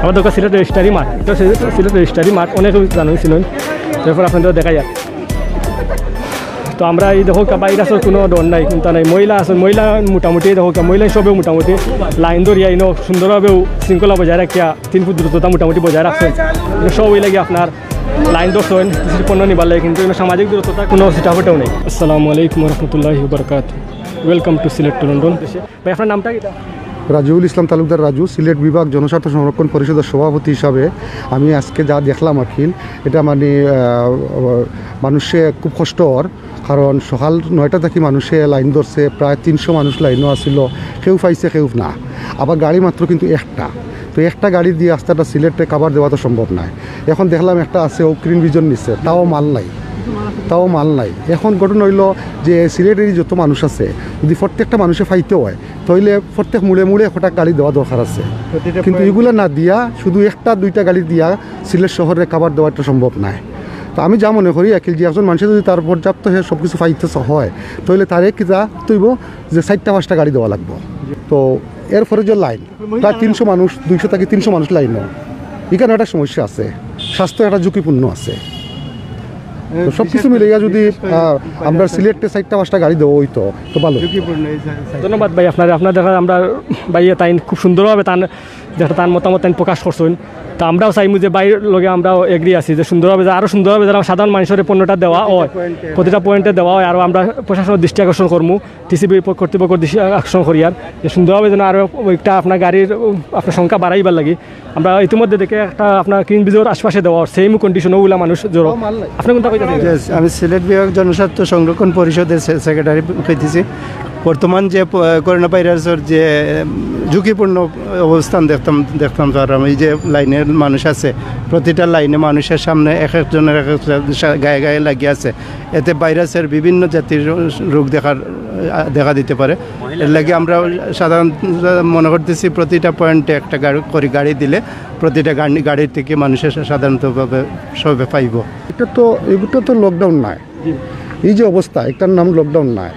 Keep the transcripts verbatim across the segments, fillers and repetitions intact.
আমার দোকান সিলেট রেজিস্ট্রারি মাঠ, এটা সিলেট রেজিস্ট্রারি মাঠ, অনেকে জানেন, চিনেন। এরপর আপনাদের দেখাই আর। তো আমরা এই দেখো, বাইরে আসার কোনো ডর নাই, চিন্তা নাই। মহিলা আছে, মহিলা মোটামুটি দেখো, মহিলা সবেও মোটামুটি লাইন ধরিয়া ইনো সুন্দরভাবেও শৃঙ্খলা বজায় রাখিয়া তিন ফুট দূরত্বটা মোটামুটি বজায় রাখছেন। ইনো সব ওই লাগে আপনার লাইন ধরছেন, কিছু পণ্য নিবার লাগে, কিন্তু ইনো সামাজিক দূরত্বটা কোনো সিটাফোটেও নেই। আসসালামু আলাইকুম রহমতুল্লাহ বরকাত। Welcome to Sylhet to London. ভাই, আপনার নামটা কিতা? রাজিউল ইসলাম তালুকদার রাজু, সিলেট বিভাগ জনস্বার্থ সংরক্ষণ পরিষদের সভাপতি হিসাবে আমি আজকে যা দেখলাম আর কি, এটা মানে, আহ, মানুষে খুব কষ্ট অর, কারণ সকাল নয়টা থাকি মানুষে লাইন ধরছে, প্রায় তিনশো মানুষ লাইনও আছিল, কেউ পাইছে কেউ না, আবার গাড়ি মাত্র কিন্তু একটা। তো একটা গাড়ি দিয়া আস্তা একটা সিলেটে কাভার দেওয়া তো সম্ভব নয়। এখন দেখলাম একটা আছে, ও ক্রিন ভিজন নিচ্ছে, তাও মাল নাই, তাও মাল নাই। এখন ঘটনা হইল যে সিলেটের যত মানুষ আছে, যদি প্রত্যেকটা মানুষে পাইতে হয়, তাহলে প্রত্যেক মুড়ে মুড়ে একটা গাড়ি দেওয়া দরকার আছে। প্রতিটা কিন্তু point এগুলা না দিয়া, শুধু একটা দুইটা গাড়ি দিয়া সিলেট শহরে কাভার দেওয়া একটা সম্ভব নয়। তো আমি যা মনে করি, একিল যে একজন মানুষে যদি তার পর্যাপ্ত হে সব কিছু পাইতে হয়, তাহলে তারে কিতা তৈব যে চারটা পাঁচটা গাড়ি দেওয়া লাগবো। তো এরপরে যে লাইন, প্রায় তিনশো মানুষ, দুইশো থাকি তিনশো মানুষ লাইনও, এখানে একটা সমস্যা আছে, স্বাস্থ্য একটা ঝুঁকিপূর্ণ আছে। তো সব কিছু মিলাইয়া যদি, আহ, আমরা সিলেটে চারটা পাঁচটা গাড়ি দেওয়া হইতো, তো ভালো। ধন্যবাদ ভাই আপনারে। আপনার দেখা আমরা ভাইয়ে তাইন খুব সুন্দরভাবে তান, যেটা তান মতামত তাইন প্রকাশ করছেন। তা আমরাও চাইমু যে ভাইর লগে আমরাও এগ্রি আছি যে সুন্দরভাবে যে আরো সুন্দরভাবে যারা সাধারণ মানুষের পণ্যটা দেওয়া হয়, প্রতিটা পয়েন্টে দেওয়া হয়, আরো আমরা প্রশাসনের দৃষ্টি আকর্ষণ করমু, টিসিবি কর্তৃপক্ষ দৃষ্টি আকর্ষণ করিয়ার যে সুন্দরভাবে যেন আরো একটা আপনার গাড়ির, আপনার সংখ্যা বাড়াইবার লাগি। আমরা ইতিমধ্যে দেখে একটা আপনার ক্রিন ভিজনর আশপাশে দেওয়া, সেম কন্ডিশন ওগুলা মানুষ জড়ো। আপনার কোনটা কইতে চাইছেন? Yes, আমি সিলেট বিভাগ জনস্বার্থ সংরক্ষণ পরিষদের সে-, সেক্রেটারি কইতেছি। বর্তমান যে প-, করোনা ভাইরাসের যে, উম, ঝুঁকিপূর্ণ অবস্থান দেখতাম, দেখতাম স্যার, আমি যে লাইনের মানুষ আছে, প্রতিটা লাইনে মানুষের সামনে এক একজনের এক এক সা-, গায়ে গায়ে লাগিয়ে আছে। এতে ভাইরাসের বিভিন্ন জাতির রোগ দেখার, আহ, দেখা দিতে পারে। এর লাগি আমরা সাধারণত মনে করতেছি প্রতিটা পয়েন্টে একটা গাড়ি করে গাড়ি দিলে প্রতিটা গাড়ি, গাড়ি থেকে মানুষের সা-, সাধারণতভাবে সবে পাইব। এটা তো, এটা তো লকডাউন নাই। এই যে অবস্থা, এটার নাম লকডাউন নাই।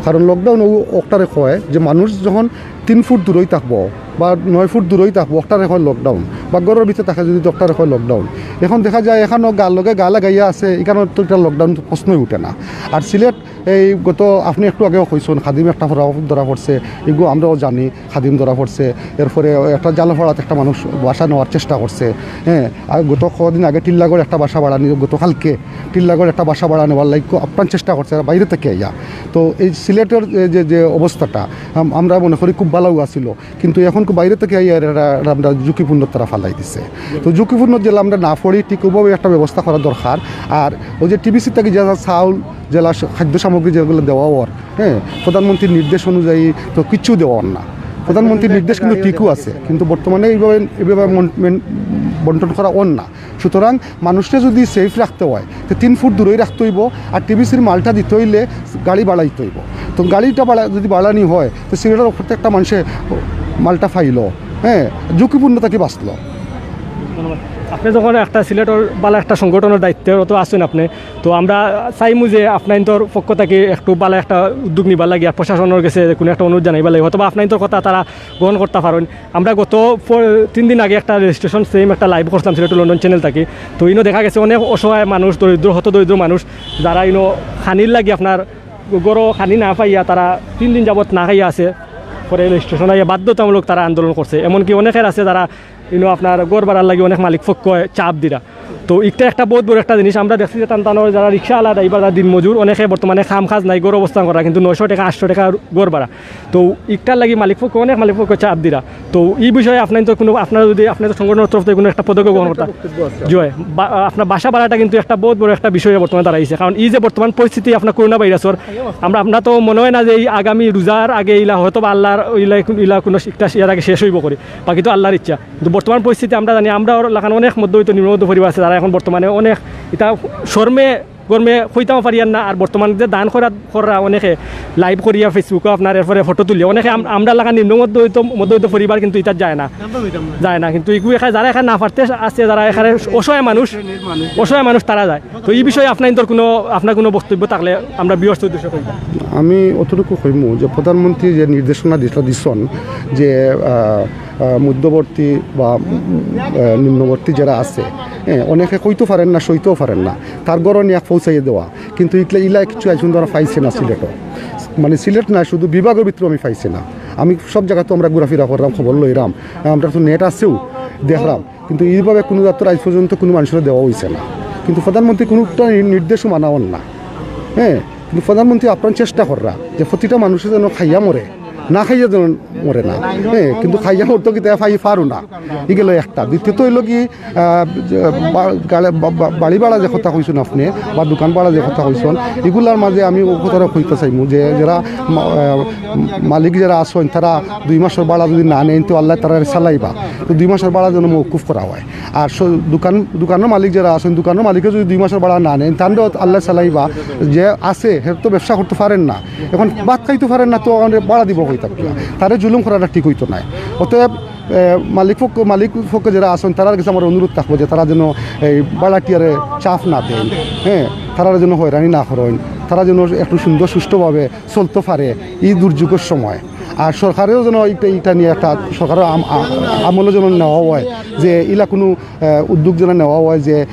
কারণ লকডাউন ও অকটারে কয় যে মানুষ যখন তিন ফুট দূরই থাকবো বা নয় ফুট দূরই থাকবো, অকটারে কয় লকডাউন। বা ঘরের ভিতরে থাকে যদি, অকটারে কয় লকডাউন। এখন দেখা যায় এখানেও গার লগে গা লাগাইয়া আছে, এখানে তো এটা লকডাউন তো প্রশ্নই উঠে না। আর সিলেট এই গত, আপনি একটু আগেও কইছেন, খাদিম একটা ধরা, ধরা পড়ছে, এগুলো আমরাও জানি, খাদিম ধরা পড়ছে। এরপরে একটা জালফাড়াত একটা মানুষ বাসা নেওয়ার চেষ্টা করছে, হ্যাঁ। আর গত কদিন আগে টিল্লাগড় একটা বাসা ভাড়া নিয়ে, গতকালকে টিল্লাগড় একটা বাসা ভাড়া নেওয়ার লাগি আপ্রাণ চেষ্টা করছে, এরা বাইরে থেকে আইয়া। তো এই সিলেটের যে, যে, যে অবস্থাটা, আম-, আমরা মনে করি খুব ভালো আছিল, কিন্তু এখন খুব বাইরে থেকে আইয়া এরা, এরা আমরা ঝুঁকিপূর্ণ তারা ফালাই দিছে। তো ঝুঁকিপূর্ণ জেলা আমরা না পড়ি, ঠিক ওভাবে একটা ব্যবস্থা করা দরকার। আর ওই যে টিবিসি থেকে যারা চাউল, জেলা স-, খাদ্য সামগ্রী যেগুলো দেওয়া ওর, হ্যাঁ, প্রধানমন্ত্রীর নির্দেশ অনুযায়ী তো কিচ্ছু দেওয়া ওর না। প্রধানমন্ত্রীর নির্দেশ কিন্তু ঠিকও আছে, কিন্তু বর্তমানে এইভাবে, এইভাবে মন-, মেন-, বন্টন করা ওর না। সুতরাং মানুষকে যদি সেফ রাখতে হয়, তো তিন ফুট দূরেই রাখতে হইব। আর টিবিসির মালটা দিতে হইলে গাড়ি বাড়াইতে হইব। তো গাড়িটা বাড়া-, যদি বাড়ানি হয়, তো সিলেটের প্রত্যেকটা মানুষে মালটা পাইলো, হ্যাঁ, ঝুঁকিপূর্ণ থাকি বাঁচলো। ধন্যবাদ। আপনি যখন একটা সিলেটের ভালা একটা সংগঠনের দায়িত্বরত আছেন আপনি, তো আমরা চাইমু যে আপনাইন্তর পক্ষ থাকি একটু ভালা একটা উদ্যোগ নিবার লাগি আর প্রশাসনের গেছে কোনো একটা অনুরোধ জানাইবার লাগি, অথবা আপনাইন্তর কথা তারা গ্রহণ করতে পারেন। আমরা গত প-, তিন দিন আগে একটা রেজিস্ট্রেশন সেম একটা লাইভ করছিলাম সিলেট টু লন্ডন চ্যানেল থাকি। তো ইনো দেখা গেছে অনেক অসহায় মানুষ, দরিদ্র, হতদরিদ্র মানুষ, যারা ইনো খানির লাগি আপনার গরো খানি না পাইয়া তারা তিন দিন যাবত না খাইয়া আছে। পরে রেজিস্ট্রেশন আইয়া বাধ্যতামূলক তারা আন্দোলন করছে। এমনকি অনেকের আছে যারা ইনো আপনার ঘর ভাড়ার লাগি অনেক মালিক পক্ষ চাপ দিরা। তো একটা, একটা বহুত বড় একটা জিনিস আমরা দেখছি যে তান তানোর যারা রিক্সাওয়ালা ড্রাইভার, যারা দিনমজুর, অনেকে বর্তমানে কাম কাজ নাই, ঘর অবস্থান করা, কিন্তু নয়শো টাকা, আটশো টাকা ঘর ভাড়া। তো ইটার লাগি মালিক পক্ষ, অনেক মালিক পক্ষ চাপ দিরা। তো এই বিষয়ে আপনাইন্তর কোনো, আপনারা যদি আপনাইন্তর সংগঠনের তরফ থেকে কোনো একটা পদক্ষেপ গ্রহণ করতা, বক্তব্য আছে। জি ভাই, বা-, আপনার বাসা ভাড়াটা কিন্তু একটা বহুত বড় একটা বিষয় বর্তমানে দাঁড়াইছে। কারণ এই যে বর্তমান পরিস্থিতি আপনার করোনা ভাইরাসর, আমরা, আমরা তো মনে হয় না যে এই আগামী রোজার আগে ইলা হয়তো বা আল্লাহর ইলা, ইলা কোনো একটা ইয়ার আগে শেষ হইব করি, বাকি তো আল্লাহর ইচ্ছা। কিন্তু বর্তমান পরিস্থিতি আমরা জানি, আমরা ওর লাখান অনেক মধ্যবিত্ত, নিম্নমধ্য পরিবার আছে, যারা এখন বর্তমানে অনেক এটা শর্মে গরমে কইতাম পারিয়ার না। আর বর্তমানে যে দান করা, করা অনেকে লাইভ করিয়া Facebook-ও আপনার এরপরে ফটো তুলিয়া অনেকে আম-, আমরা লাখান নিম্নমধ্যবিত্ত, মধ্যবিত্ত পরিবার কিন্তু এটা যায় না, যায় না। কিন্তু এগু এখানে যারা এখানে না পারতে আছে, যারা এখানে অসহায় মানুষ, অসহায় মানুষ তারা যায়। তো এই বিষয়ে আপনাইন্তর কোনো, আপনার কোনো বক্তব্য থাকলে আমরা ভিউয়ার্সদের উদ্দেশ্যে কইবা। আমি অতটুকু কইমু যে প্রধানমন্ত্রী যে নির্দেশনা দিছলা, দিছন যে, আহ, আহ, মধ্যবর্তী বা, উম, আহ, নিম্নবর্তী যারা আছে, হ্যাঁ, অনেকে কইতো পারেন না, সইতেও পারেন না, তার ঘরো নিয়া পৌঁছাইয়া দেওয়া। কিন্তু ইটলা-, ইলা কিছু আইজ পর্যন্ত আমরা পাইছি না সিলেটো। মানে, সিলেট না, শুধু বিভাগর ভিতরে আমি পাইছি না। আমি সব জাগাত তো আমরা ঘুরাফিরা করলাম, খবর লইলাম, আমরা তো নেট আছেও, দেখলাম, কিন্তু এইভাবে কোনো জাতর আইজ পর্যন্ত কোনো মানুষরে দেওয়া অইছে না। কিন্তু প্রধানমন্ত্রী কোনো একটা নি-, নির্দেশও মানা অর না। হ্যাঁ, কিন্তু প্রধানমন্ত্রী আপ্রাণ চেষ্টা কররা যে প্রতিটা মানুষে যেন খাইয়া মরে, না খাইয়া যেন মরে না। হ্যাঁ, কিন্তু খাইয়া মরতো কিতা পাই পারো না। ই গেল একটা। দ্বিতীয়ত অইল কি, আহ, যে বা-, গাড়ি বা-, বা-, বাড়ি ভাড়া যে কথা কইছইন আপনে, বা দোকান ভাড়া যে কথা কইছইন, ইগুলার মাঝে আমি অউ কথাটা কইতা চাইমু যে যারা মা-, আহ, মালিক যারা আছইন, তারা দুই মাসর ভাড়া যদি না নেইন, তো আল্লায় তারারে চালাইবা। তো দুই মাসর ভাড়া যেন মওকুফ করা হয়। আর স-, দোকান, দোকানর মালিক যারা আছইন, দোকানর মালিকে যদি দুই মাসর ভাড়া না নেইন, তানরেও আল্লায় চালাইবা। যে আছে, হে তো ব্যবসা করতো পারের না, এখন ভাত খাইতো পারের না, তো অনে ভাড়া দিবো কই থাকি? তারে জুলুম করাটা ঠিক অইতো নায়। অতএব, এ, মালিক পক্ষ, মালিক পক্ষ যারা আছইন, তারার গেছে আমার অনুরোধ থাকবো যে তারা যেন এই ভাড়াটিয়ারে চাপ না দেইন, হ্যাঁ, তারারে যেন হয়রানি না করইন, তারা যেন একটু সুন্দর সুষ্ঠুভাবে চলতো পারে ই দুর্যোগর সময়। আর সরকারেও যেন ইটা, ইটা নিয়া একটা সরকারর আম-, আ-, আমলে যেন নেওয়া হয় যে ইলা কোনো, আহ, উদ্যোগ যেন নেওয়া হয় যে, আহ,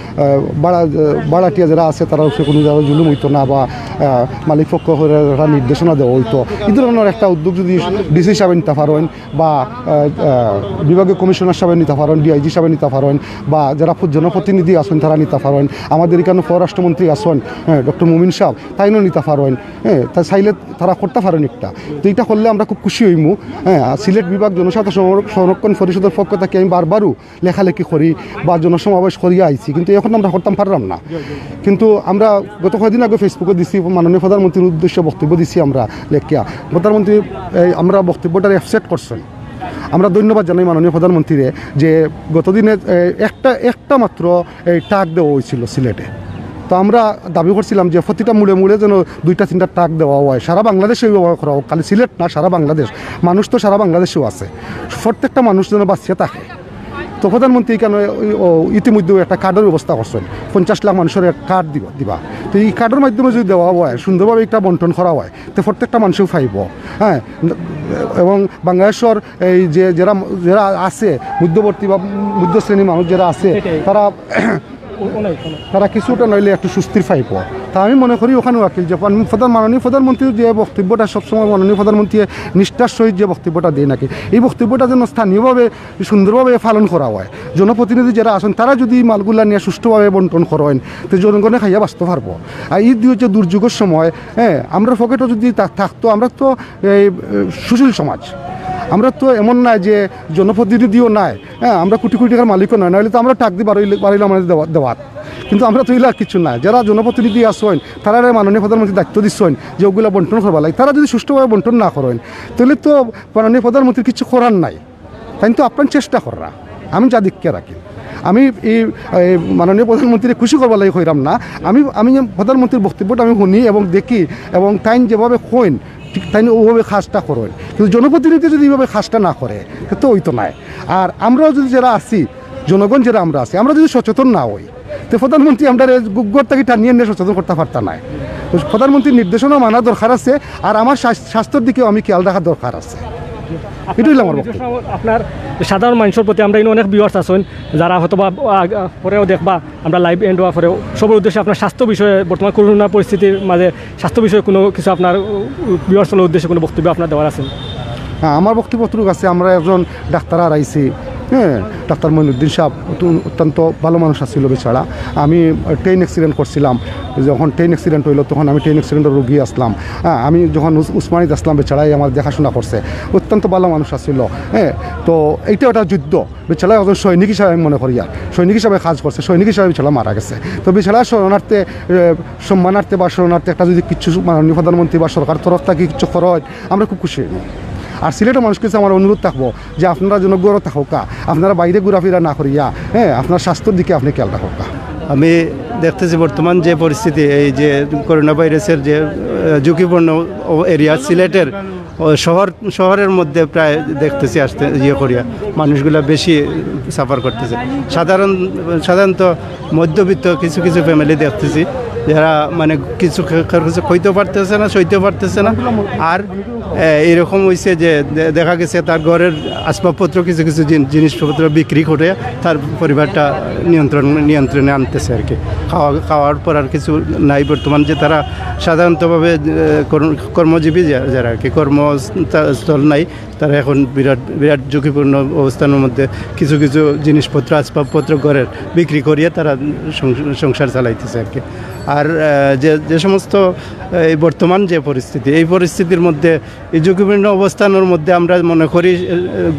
ভাড়া, আহ, ভাড়াটিয়া যারা আছে তারার উপরে কোনো যারা জুলুম অইতো না বা, আহ, মালিক পক্ষ হইলে একটা নির্দেশনা দেওয়া অইতো। ই ধরনর একটা উদ্যোগ যদি ডিসি সাবে নিতা পারইন বা, আহ, আহ, বিভাগীয় কমিশনার সাবে নিতা পারইন, ডিআইজি সাবে নিতা পারইন বা যারা প্র-, জনপ্রতিনিধি আছইন তারা নিতা পারইন, আমাদের ইকানো পররাষ্ট্রমন্ত্রী আছইন, হ্যাঁ, ডক্টর মুমিন সাব, তাইনও নিতা পারইন, হ্যাঁ, তা চাইলে তারা করতা পারইন একটা। তো ইটা করলে আমরা খুব খুশি অইমু। হ্যাঁ, আর সিলেট বিভাগ জনস্বার্থ সংর-, সংরক্ষণ পরিষদর পক্ষ থাকি আমি বারবারও লেখালেখি করি বা জনসমাবেশ করিয়া আইছি, কিন্তু এখন আমরা করতাম পারলাম না। কিন্তু আমরা গত কয়দিন আগে Facebook-ও দিছি, মাননীয় প্রধানমন্ত্রীর উদ্দেশ্যে বক্তব্য দিছি আমরা লেখিয়া। প্রধানমন্ত্রী এই আমরা বক্তব্যটারে accept করছইন। আমরা ধন্যবাদ জানাই মাননীয় প্রধানমন্ত্রীরে যে গত দিনে, এ, একটা, একটা মাত্র এই ট্রাক দেওয়া অইছিল সিলেটে। তো আমরা দাবি করছিলাম যে প্রতিটা মোড়ে মোড়ে যেন দুইটা তিনটা ট্রাক দেওয়া হয়, সারা বাংলাদেশে এইভাবে করা হোক, খালি সিলেট না, সারা বাংলাদেশ। মানুষ তো সারা বাংলাদেশেও আছে, প্রত্যেকটা মানুষ যেন বাঁচিয়া থাকে। তো প্রধানমন্ত্রী ইকানো ওই, ও, ইতিমধ্যে একটা কার্ডর ব্যবস্থা করছইন, পঞ্চাশ লাখ মানুষরে কার্ড দিবা, দিবা। তো ই কার্ডর মাধ্যমে যদি দেওয়া হয়, সুন্দরভাবে একটা বন্টন করা হয়, তো প্রত্যেকটা মানুষেও পাইবো। হ্যাঁ, এবং বাংলাদেশর এই যে যারা, যারা আছে মধ্যবর্তী বা মধ্যশ্রেণীর মানুষ যারা আছে, সেটাই। তারা তারা কিছুটা নইলে একটু স্বস্তির পাইবো। তা আমি মনে করি ওখানেও আকিল যে প্রধান-, মাননীয় প্রধানমন্ত্রীর যে বক্তব্যটা সবসময় মাননীয় প্রধানমন্ত্রী নিষ্ঠার সহিত যে বক্তব্যটা দেন নাকি, এই বক্তব্যটা যেন স্থানীয়ভাবে সুন্দরভাবে পালন করা হয়। জনপ্রতিনিধি যারা আছইন তারা যদি মালগুলা নিয়া সুষ্ঠুভাবে বন্টন করইন, তো জনগণে খাইয়া বাঁচতো পারবো। আর এই দুই যে দুর্যোগর সময়, হ্যাঁ, আমরার পকেটও যদি তা-, থাকতো, আমরা তো এই, এ, সুশীল সমাজ, আমরা তো এমন না যে জনপ্রতিনিধিও নাই, হ্যাঁ, আমরা কোটি কোটি টাকার মালিকও নয়, নাইলে তো আমরা ট্রাক দি বারইলে-, বারইলাম আমাদের দেওয়া-, দেওয়াত। কিন্তু আমরা তো ইলা কিছু নাই। যারা জনপ্রতিনিধি আছইন, তারারে মাননীয় প্রধানমন্ত্রী দায়িত্ব দিছইন যে ওগুলা বন্টন করবার লাগি, তারা যদি সুষ্ঠুভাবে বন্টন না করইন, তাইলে তো মাননীয় প্রধানমন্ত্রীর কিছু করার নাই। তাইন তো আপ্রাণ চেষ্টা কররা, আমি যা দেখিয়া রাখি। আমি এই, এই মাননীয় প্রধানমন্ত্রীরে খুশি করবার লাগি কইরাম না, আমি, আমি প্রধানমন্ত্রীর বক্তব্যটা আমি হুনি এবং দেখি, এবং তাইন যেভাবে কইন, ঠিক তাইন ওভাবে কাজটা করইন। কিন্তু জনপ্রতিনিধি যদি এইভাবে কাজটা না করে, তে তো অইতো নায়। আর আমরাও যদি যারা আছি, জনগণ যারা আমরা আছি, আমরা যদি সচেতন না অই, তে প্রধানমন্ত্রী আমরারে ঘ-, ঘর থাকি টানিয়া আনিয়া সচেতন করতা পারতা নায়। তো প্রধানমন্ত্রীর নির্দেশনা মানা দরকার আছে, আর আমার স্বাস-, স্বাস্থ্যর দিকেও আমি খেয়াল রাখার দরকার আছে। এটাই হইল আমার বক্তব্য। আপনার সাধারণ মানুষর প্রতি আমরা ইনো অনেক viewers আছইন, যারা হয়তো বা, আ, আ, পরেও দেখবা, আমরা live end হওয়ার পরেও সবার উদ্দেশ্যে আপনার স্বাস্থ্য বিষয়ে, বর্তমান করোনা পরিস্থিতির মাঝে স্বাস্থ্য বিষয়ে কোনো কিছু আপনার, উ, উ, viewers অকলর উদ্দেশ্যে কোনো বক্তব্য আপনার দেওয়ার আছে? হ্যাঁ, আমার বক্তব্য অতটুকু আছে। আমরা একজন ডাক্তার হারাইছি, হ্যাঁ, ডাক্তার মঈনুদ্দিন সাহেব অত্যু-, অত্যন্ত ভালো মানুষ আছিল বেচারা। আমি ট্রেন accident করছিলাম, যখন ট্রেন accident হইল তখন আমি ট্রেন accident-র রোগী আসলাম। হ্যাঁ, আমি যখন উস-, উসমানীত আসলাম বেচারাই আমার দেখাশোনা করছে, অত্যন্ত ভালো মানুষ আছিল। হ্যাঁ, তো এইটা একটা যুদ্ধ, বেচারা একজন সৈনিক হিসাবে আমি মনে করি, আর সৈনিক হিসাবে কাজ করছে, সৈনিক হিসাবে বেচারা মারা গেছে। তো বেচারা শরণার্থে, এ, সম্মানার্থে বা শরণার্থে একটা যদি কিছু মাননীয় প্রধানমন্ত্রী বা সরকার তরফ থাকি কিছু করা হয়, আমরা খুব খুশি হইব। আর সিলেটের মানুষর কাছে আমার অনুরোধ থাকবো যে আপনারা যেন ঘরো থাকউক্কা, আপনারা বাইরে ঘোরাফিরা না করিয়া, হ্যাঁ, আপনার স্বাস্থ্যর দিকে আপনি খেয়াল রাখউক্কা। আমি দেখতেছি বর্তমান যে পরিস্থিতি, এই যে করোনা ভাইরাসের যে, আহ, ঝুঁকিপূর্ণ ও-, এরিয়া সিলেটের, ও শহর, শহরের মধ্যে প্রায় দেখতেছি আসতে ইয়ে করিয়া মানুষগুলা বেশি suffer করতেছে। সাধারণ, সাধারণত মধ্যবিত্ত কিছু কিছু family দেখতেছি যারা মানে কিছু খে-, খে-, কিছু খাইতেও পারতেছে না, সইতেও পারতেছে না। আর এ, এরকম হইছে যে দে-, দেখা গেছে তার ঘরের আসবাবপত্র, কিছু কিছু জিন-, জিনিসপত্র বিক্রি করে তার পরিবারটা নিয়ন্ত্রণ, নিয়ন্ত্রণে আনতেছে আর কি। খাওয়া, খাওয়ার পর আর কিছু নাই বর্তমান। যে তারা সাধারণতভাবে, এ, কর্ম-, কর্মজীবী যা-, যারা আর কি, কর্মস্থল নাই, তারা এখন বিরাট, বিরাট ঝুঁকিপূর্ণ অবস্থানের মধ্যে কিছু কিছু জিনিসপত্র, আসবাবপত্র ঘরের বিক্রি করিয়া তারা সং-, সংসার চালাইতেছে আর কি। আর, এ, যে, যে সমস্ত, এ, এই বর্তমান যে পরিস্থিতি, এই পরিস্থিতির মধ্যে, এই ঝুঁকিপূর্ণ অবস্থানের মধ্যে আমরা মনে করি, এ,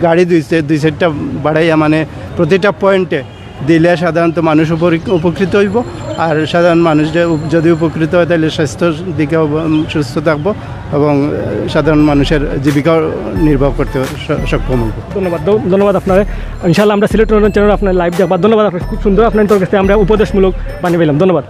গাড়ি দুই চা-, দুই চারটা বাড়াইয়া, মানে, প্রতিটা পয়েন্টে দিলে সাধারণত মানুষ উপরি-, উপকৃত হইব। আর সাধারণ মানুষ যে উপ-, যদি উপকৃত হয়, তাহলে স্বাস্থ্যর দিকে অব-, সুস্থ থাকবো এবং, এ, সাধারণ মানুষের জীবিকা নির্বাহ করতে স-, সক্ষম হইব। ধন্যবাদ, ধ-, ধন্যবাদ আপনারে। ইনশাআল্লাহ আমরা সিলেট রন্ধন চ্যানেল আপনার লাইভ দেখবা। ধন্যবাদ আপনার, খুব সুন্দর আপনার কাছ থেকে আমরা উপদেশমূলক বানিয়ে পেলাম। ধন্যবাদ।